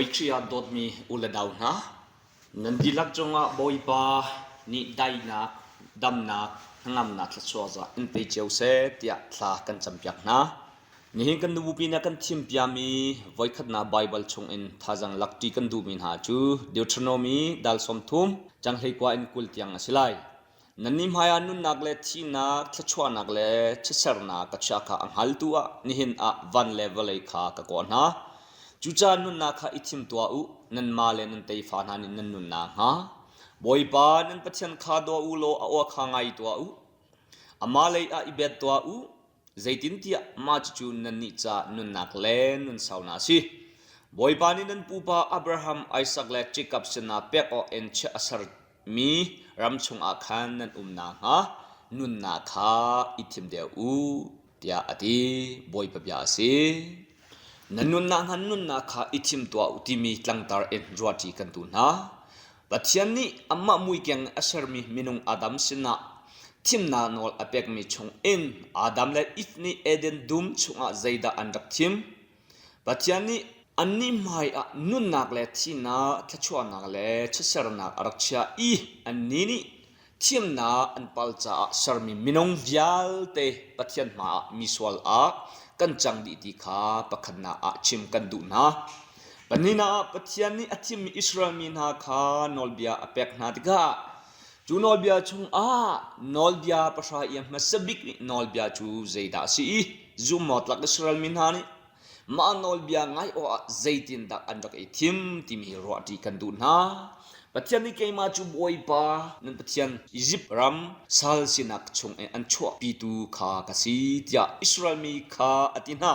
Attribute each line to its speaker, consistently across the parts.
Speaker 1: Bawi Khrih ah dawtmi u le nau hna, nan dihlak cungah Bawipa nih daihnak, damnak, hnangamnak thluachuah zah in pe cio seh tiah thla kan campiak hna. Nihin kan nubupi nih kan thimpiami voikhatnak Baibal chungin thazaang lakṭi kan duhmi hna cu Deuteronomy dal 30, cang 19 in 20 tiang a si lai. Nannih hmaiah nunnak le thihnak, thluachuahnak le chiatsernak ka chiah kha a hngaltu ah nihin ah van le vawlei kha ka kawh hna. Cucaah nunnak kha i thim tuah u, nanmah le nan tefa hna nih nan nun nakhnga. Bawipa nan Pathian kha daw u law a aw kha ngai tuah u. Amah lei ah i bet tuah u, Zeitintiah mah cucu nannih ca nunnak le nunsaunak a si. Bawipa nih nan pupa Abraham, Isak le Jakob sinah pek awk in chiah a sermi ram chungah khan nan um nakhnga nunnak kha i thim deuh u, tiah a ti. Bawipa bia a si. Na nunnak hna nunnak kha i thim tuah u timi tlangtar in ruahṭi kan duh hna. Pathian nih amah muikeng a sermi minung Adam sinah thimnak nawl a pekmi chungin Adam le Eve nih Eden dum chungah zeidah an rak thim? Pathian nih annih hmaiah nunnak le thihnak, thluachuahnak le chiatsernak a rak chiah i annih nih Thiamnak an pal caah sermi minung vialte Pathian hmaiah misual ah kan cang dih ti kha pakhatnak ah chim kan duh hna. Pahnihnak ah Pathian nih a thimmi Israel mi hna kha nawlbia a pek hna tikah cu nawlbia chungah nawlbia pahra i a hmasa bik nawlbia cu zeidah a si i zumhawktlak Israel mi hna nih Mah nawlbia ngai awkah zeitindah an rak i thim timi ruahṭi kan duh hna. Pathian nih keimah cu Bawipa nan Pathian Izipt ram sal sinak chungin an chuahpitu kha ka si tiah Israel mi kha a ti hna.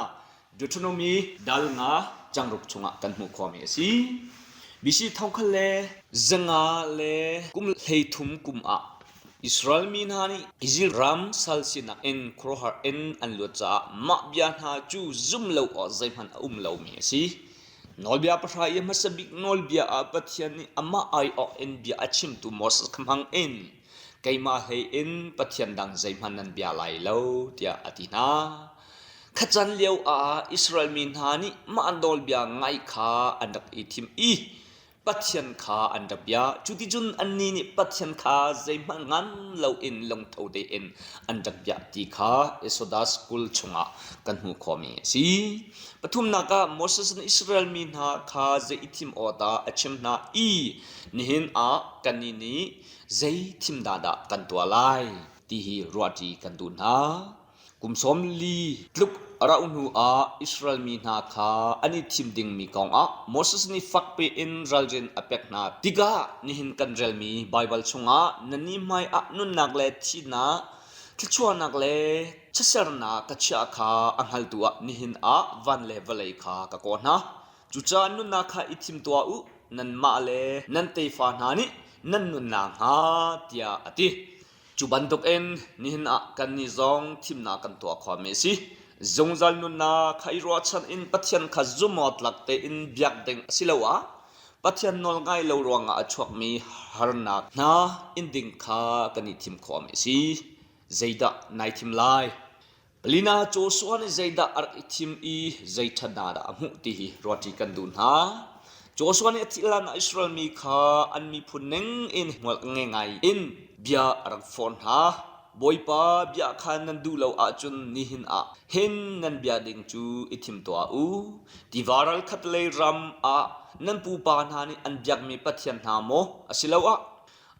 Speaker 1: Deuteronomy dal nga cangruk chungah kan hmuh khawhmi a si. BC thongkhat le zanga le kum 13 kum ah Israel mi hna nih Izipt ram sal sinak in khuaruahhar in an luat caah mah bia hna cu zum lo awk zeihmanh a um lomi a si. Nawlbia pahra i a hmasa bik nawlbia ah Pathian nih amah aiawh in bia a chimtu Moses kha hmang in keimah hlei in Pathian dang zeihmanh nan bia lai lo tiah a ti hna. Khacan lio ah Israel mi hna nih mah nawlbia ngaih kha an rak i thim i Pathian kha an rak bia. Cuticun annih nih Pathian kha zeihmanh ngan loin lungtho tein an rak biak ti kha Exodus 20 chungah kan hmuh khawhmi a si. Pathumnak ah Moses nih Israel mi hna kha zei i thim awk dah a chim hna i nihin ah kannih nih zei thim dah dah kan tuah lai ti hi ruahṭi kan duh hna. Kum 40 tluk a rauh hnuah Israel mi hna kha an i thim dingmi kongah Moses nih fakpi in ralrin a pek hna tikah nihin kan relmi Baibal chungah nannih hmaiah nunnak le thihnak, thluachuahnak le chiatsernak ka chiah kha a hngaltu ah nihin ah van le vawlei kha ka kawh hna. Cucaah nunnak kha i thim tuah u, nanmah le nan tefa hna nih nan nun nakhnga tiah a ti. Cu bantukin nihin ah kannih zong thimnak kan tuah khawhmi a si. Zungzal nunnak kha i ruahchan in Pathian kha zumhawktlak tein biak ding asiloah Pathian nawlngai lo ruangah a chuakmi harnak hna in ding kha kan i thim khawhmi a si. Zeidah nai thim lai? Palina Joshua nih zeidah a rak i thim i zei ṭhatnak dah a hmuh ti hi ruahṭi kan duh hna. Joshua nih a thih hlan ah Israel mi kha an miphun ning in hmual ngei ngai in bia a rak forh hna. Bawipa bia kha nan duh lo ahcun nihin ah hin nan bia ding cu i thim tuah u. Tiva ral khatlei ram ah nan pupa hna nih an biakmi pathian hna maw asiloah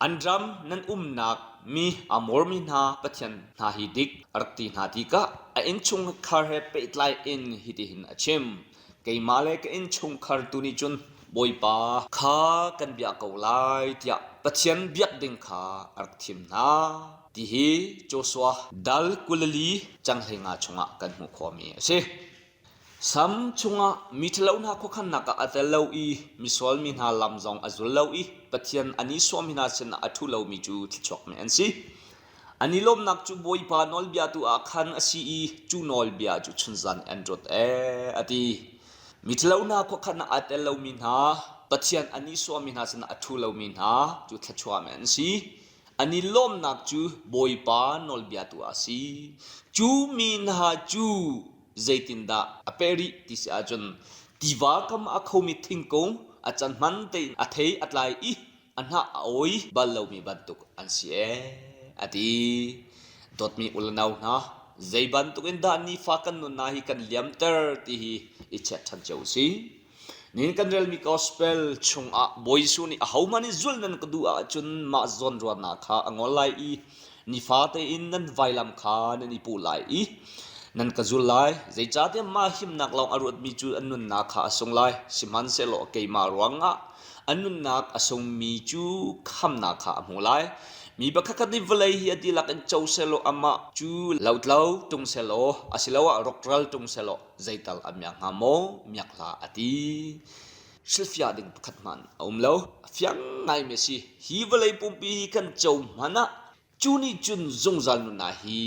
Speaker 1: An ram nan umnak mi Amor mi hna pathian hna hi dik a rak ti hna tikah a innchungkhar he pehtlai in hitihin a chim. Keimah le ka innchungkhar tu nih cun Bawipa kha kan biak ko lai tiah Pathian biak ding kha a rak thim hna. Ti hi Joshua dal 24 cang 15 chungah kan hmuh khawhmi a si. Sam chungah mi ṭhalo hna khuakhannak ah a tel lo i misual mi hna lam zong a zul lo i Pathian a nihsawhmi hna sinah a ṭhu lomi cu thluachuakmi an si. An i lawmhnak cu Bawipa nawlbia tu ah khan a si i cu nawlbia cu chunzan an ruat ee, a ti. Mi ṭhalo hna khuakhan ah aa tel lomi hna, Pathian a nihsawhmi hna sinah a ṭhu lomi hna cu thluachuahmi an si. An i lawmhnak cu Bawipa nawlbia tu ah a si. Cu mi hna cu zeitindah a peh rih ti si ahcun Tiva kam a khomi thingkung a can hman tein a thei a tlai i a hnah a awi bal lomi bantuk an si ee, a ti. Dawtmi u le nau hna, zei bantuk in dah nifa kan nunnak hi kan liamter ti hi i check ṭhan cio u sih. Nihin kan relmi gospel chungah Bawi Jesuh nih ahohmanh nih zulh nan ka duh ahcun mah zawnruahnak kha a ngol lai i nifate in nan vailam kha nan i puh lai i nan ka zul lai. Zeicahtiah mah himnak lawng a ruatmi cu an nunnak kha a sung lai. Sihmanhsehlaw keimah ruangah a nunnak a sungmi cu khamnak kha a hmu lai. Mi pakhatkhat nih vawlei hi a dihlak in co sehlaw amah cu lotlo ṭung sehlaw asiloah rawkral ṭung sehlaw zeital a miak hnga maw miak hlah a ti. Hrilhfiah ding pakhat hmanh a um lo. A fiang ngaimi a si. Hi vawlei pumpi hi kan co hmanh ah cu nih cun zungzal nunnak hi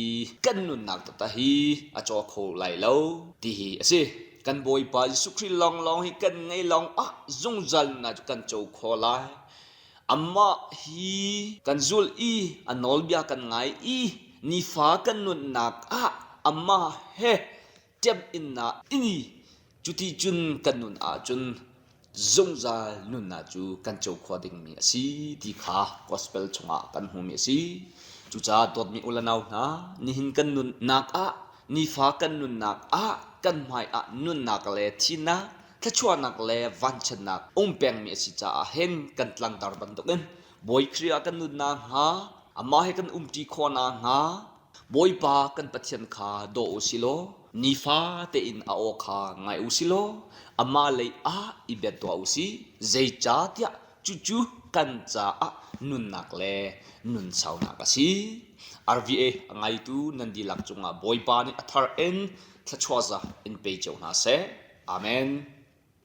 Speaker 1: kan nunnak taktak hi a caw kho lai lo ti hi a si. Kan Bawipa Jesuh Khrih lawnglawng hi kan ngei lawng ah zungzal nunnak cu kan co kho lai. Amah hi kan zulh i a nawlbia kan ngai i nifa kan nunnak ah amah he ṭem-innak in cuti cun kan nun ahcun zungzal nunnak cu kan co khawh dingmi a si ti kha gospel chungah kan hmuhmi a si. Cucaah dawtmi u le nau hna, nihin kan nunnak ah nifa kan nunnak ah kan hmai ah nunnak le thihnak, thluachuahnak le vanchiatnak um pengmi a si caah hin kan tlangtar bantukin Bawi Khrih ah kan nunnak hnga, amah he kan umṭi khawh nakhnga Bawipa kan Pathian kha daw u si law nifa tein a aw kha ngai u si law amah lei ah i bet tuah u sih. Zeicahtiah cucu kan caah nunnak le nunsaunak a si. RVA a ngaitu nan dihlak cungah Bawipa nih a thar in thluachuah za in pe cio hna seh. Amen.